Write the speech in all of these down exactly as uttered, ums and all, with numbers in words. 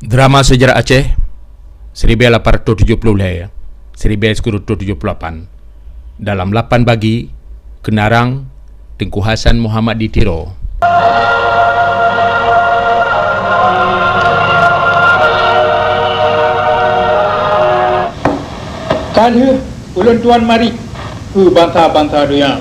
Drama Sejarah Aceh, seribu lapan ratus tujuh puluh lhèe, seribu sembilan ratus tujuh puluh lapan, dalam lapan bagi, keunarang, Teungku Hasan Muhammad di Tiro. Ka lheueh ulôn tuan marit keu bansa-bansa donya.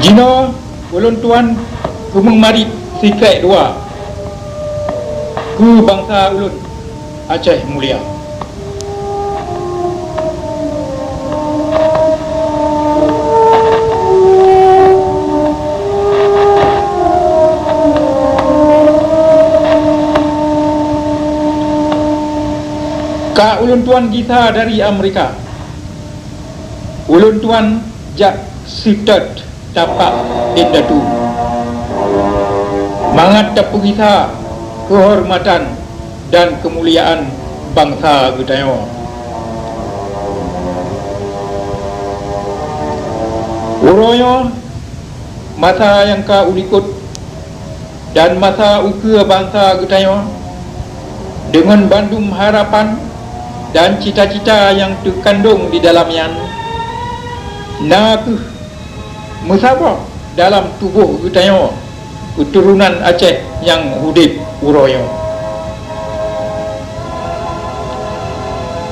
Jinoe ulôn tuan keumeung marit sikrék dua keu bansa ulôn Aceh mulia. Ka ulôn tuan gisa dari Amerika. Ulôn tuan jak seutôt tapak indatu, mangat tapeugisa keuhormatan dan keumuliaan bansa geutanyoe. Uroe nyoe masa nyang ka u likot dan masa ukeue bansa geutanyoe, deungon bandum harapan dan cita-cita nyang teukandong di dalam nyan, na kheueh meusaboh dalam tuboh geutanyoe keuturonan Aceh nyang udeb uroe nyoe.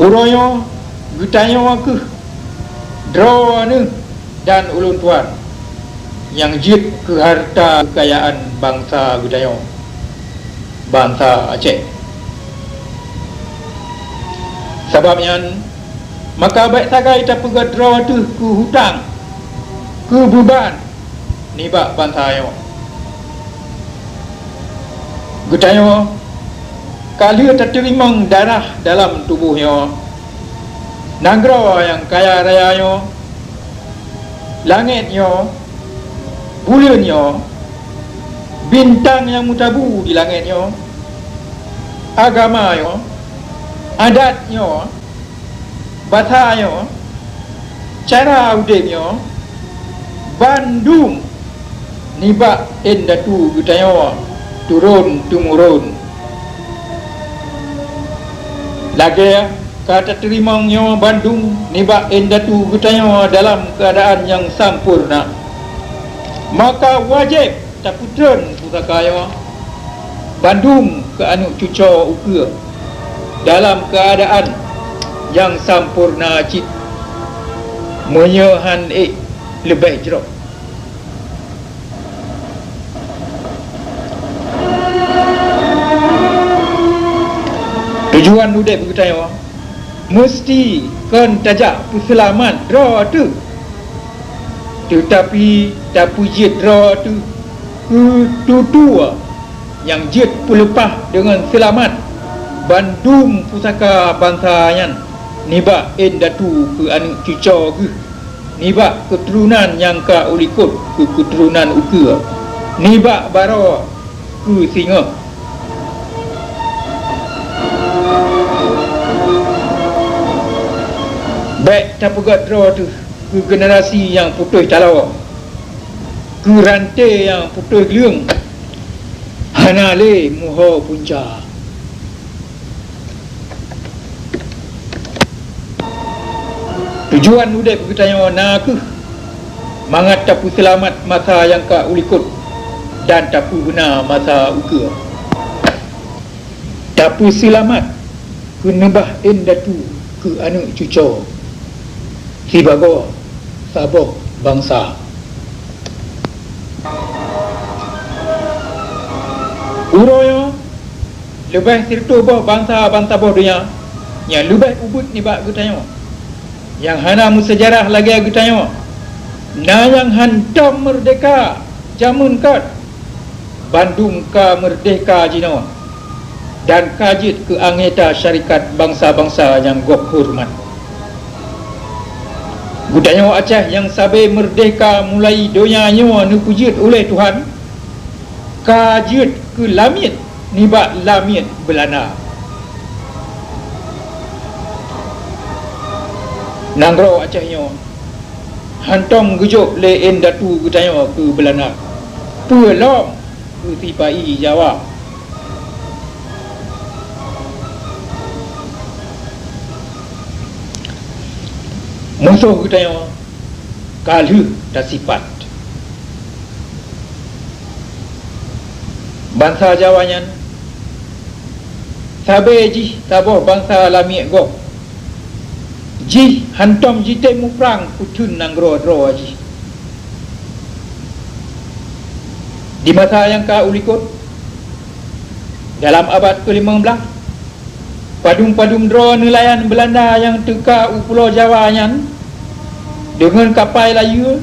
Uroe nyoe geutanyoe kheueh droeneuh dan ulôn tuan nyang jeuet keu hareuta keukayaan bansa geutanyoe, bansa Aceh. Sabab nyan, maka bék sagai tapeugét droe teuh keu hutang, keu beuban nibak bansa nyoe. Geutanyoe ka lheueh tateurimong darah dalam tuboh nyoe, nanggroe nyang kaya raya nyoe, langét nyoe, buleuen nyoe, bintang nyang meutabu di langét nyoe, agama nyoe, adat nyoe, basa nyoe, cara udeb nyoe, bandum nibak indatu geutanyoe turon-teumuron. Lagée ka tateurimong nyoe bandum nibak indatu geutanyoe dalam keuadaan nyang sampoereuna, maka wajéb tapeutreun pusaka nyoe bandum keu aneuëk cucoe ukeue dalam keuadaan nyang sampoereuna cit, meunyoe han ék leubeh jroh. Tujuan udeb geutanyoe meuseuti kon tajak peuseulamat droe teuh, teutapi tapeujeuet droe teuh keu tutoe nyang jeuet peuleupah deungon seulamat bandum pusaka bansa nyan nibak indatu keu aneuëk cucoe geuh, nibak keuturonan nyang ka u likot keu keuturonan ukeue, nibak baroe keu singoh. Bék tapeugét droe teuh keu generasi nyang putôh taloe, keu ranté nyang putôh gleueng, hana lé meuho punca. Tujuan udeb geutanyoe na kheueh mangat tapeuseulamat masa nyang ka u likot dan tapeubeuna masa ukeue. Tapeuseulamat keuneubah indatu keu aneuëk cucoe sibagoe saboh bansa. Uroe nyoe leubeh sireutôh boh bansa ban saboh donya nyang leubeh ubit nibak geutanyoe, nyang hana meuseujarah lagée geutanyoe, na nyang hantom meurdehka jameun kon, bandum ka meurdehka jinoe dan ka jeuet keu anggota syarikat bansa-bansa nyang gob horeumat. Geutanyoe Aceh nyang sabe meurdehka mulai donya nyoe neupeujeuet ulée Tuhan, ka jeuet keu lamiet nibak lamiet Beulanda. Nanggroe Aceh nyoe hantom geujok lé indatu geutanyoe keu Beulanda. Peue lom keu sipa-i Jawa? Musoh geutanyoe ka lheueh tasipat. Bansa Jawa nyan sabe jih saboh bansa lamiet gob. Jih hántom jitem muprang peutheun nanggroe droe jih. Di masa nyang ka u likot, dalam abad keulimong blaih, padum-padum droe neulayan Beulanda nyang teuka u Pulo Jawa nyan deungon kapai layue,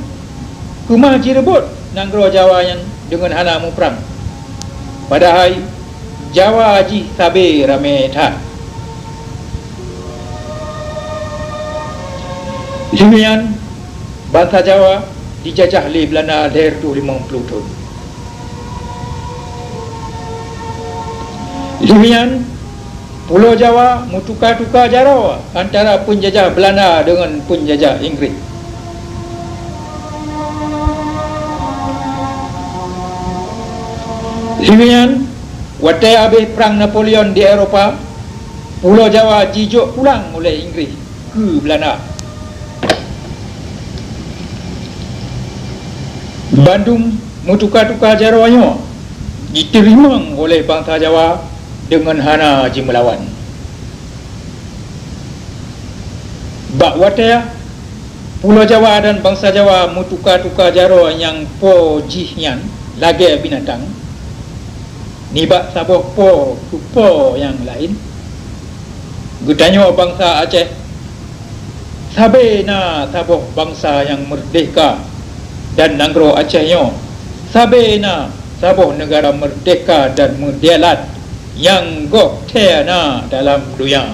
keumah jireubot nanggroe Jawa nyan deungon hana muprang. Padahai Jawa jih sabe ramé that. Lheueh nyan, bansa Jawa jijajah lé Beulanda lhèe reutôh limong ploh thôn. Lheueh nyan, Pulo Jawa meutuka-tuka jaroe antara peunjajah Beulanda deungon peunjajah Inggréh. Lheueh nyan, watèe abéh Prang Napoleon di Eropa, Pulo Jawa jijok pulang ulèh Inggréh keu Beulanda. Bandum meutuka-tuka jaroe nyoe jiteurimong ulèh bansa Jawa deungon hana jimeulawan. Bak watèe Pulo Jawa dan bansa Jawa meutuka-tuka jaroe nyang po jih nyan lagèe binatang, nibak saboh po keu po nyang laén, geutanyoe bansa Aceh sabe na saboh bansa nyang meurdehka, dan nanggroe Aceh nyoe sabe na saboh neugara meurdehka dan meudèelat nyang goh thèe na dalam donya.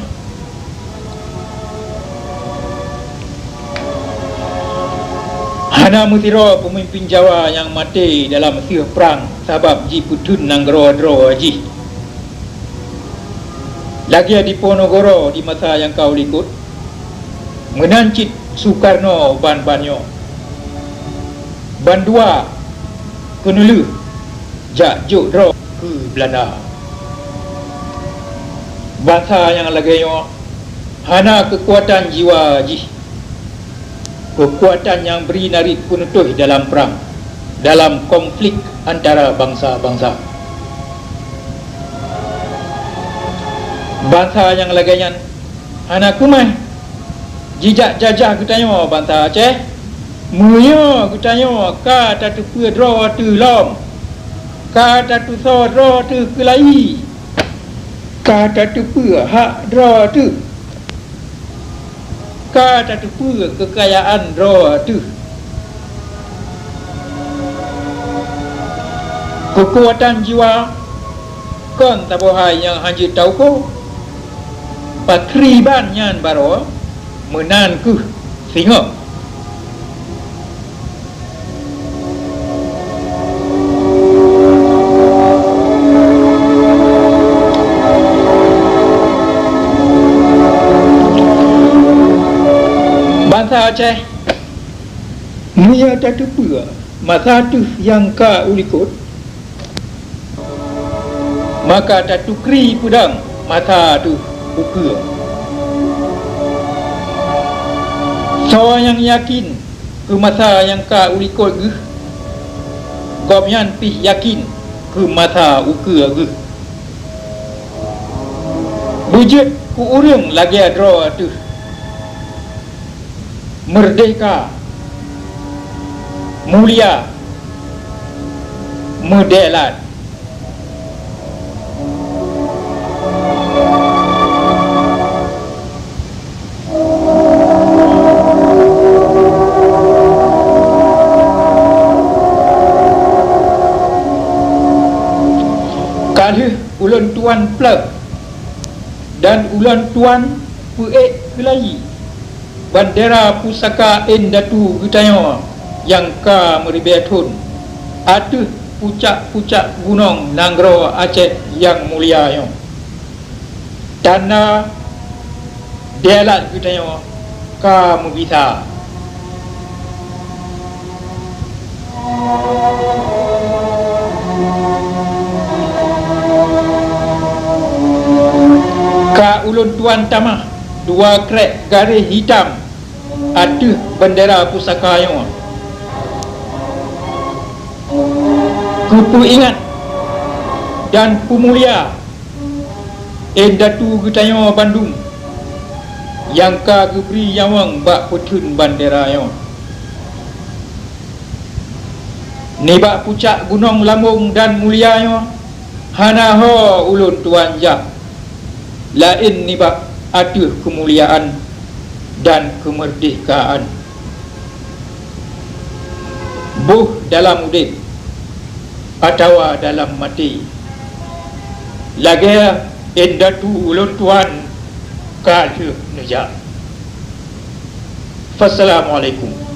Hana meusidroe peumimpin Jawa nyang maté dalam sieuh prang sabab jipeutheun nanggroe droe jih. Lagèe Diponegoro di masa nyang ka u likot, meunan cit Sukarno ban-ban nyoe. Bandua keuneulheueh jak jok droe keu Beulanda. Bansa nyang lagèe nyoe hana keukuatan jiwa jih, keukuatan nyang bri narit peuneutôh dalam prang, dalam konflik antara bansa-bansa. Bansa nyang lagèe nyan hana keumah jijak jajah geutanyoe bansa Aceh, meunyoe geutanyoe ka tateupeue droe teuh lom, ka tatusoe droe teuh keulayi, ka tateupeue hak droe teuh, ka tateupeue keukayaan droe teuh. Keukuatan jiwa kon saboh hai nyang hana jeuet tauko. Pakriban nyan baroe, meunan kheueh singoh. Bansa Aceh, meunyoe tateupeue masa teuh nyang ka u likot, maka tatukri peudang masa teuh ukeue. Soe nyang yakin keu masa nyang ka u likot geuh, gobnyan pih yakin keu masa ukeue geuh. Beujeuet keu ureuëng lagée droe teuh, meurdehka, mulia, meudeulat. Ka lheueh ulôn tuan pleueh dan ulôn tuan peuék keulayi bandera pusaka indatu geutanyoe nyang ka meuribée thon ateueh pucak-pucak gunong nanggroe Aceh nyang mulia nyoe. Tanda deulat geutanyoe ka meugisa. Tuan tamah dua krek garéh hitam ateueh bendera pusaka nyoe. Keupeue ingat dan peumulia indatu geutanyoe bandum nyang ka geubri nyawöng bak peutheun bendera nyoe. Nibak pucak gunong lambong dan mulia nyoe, hana ho ulôn tuan jak, laén nibak ateueh keumuliaan dan keumeurdekaan. Boh dalam udeb atawa dalam maté, lagée indatu ulôn tuan ka lheueh neujak. Wassalamualaikum.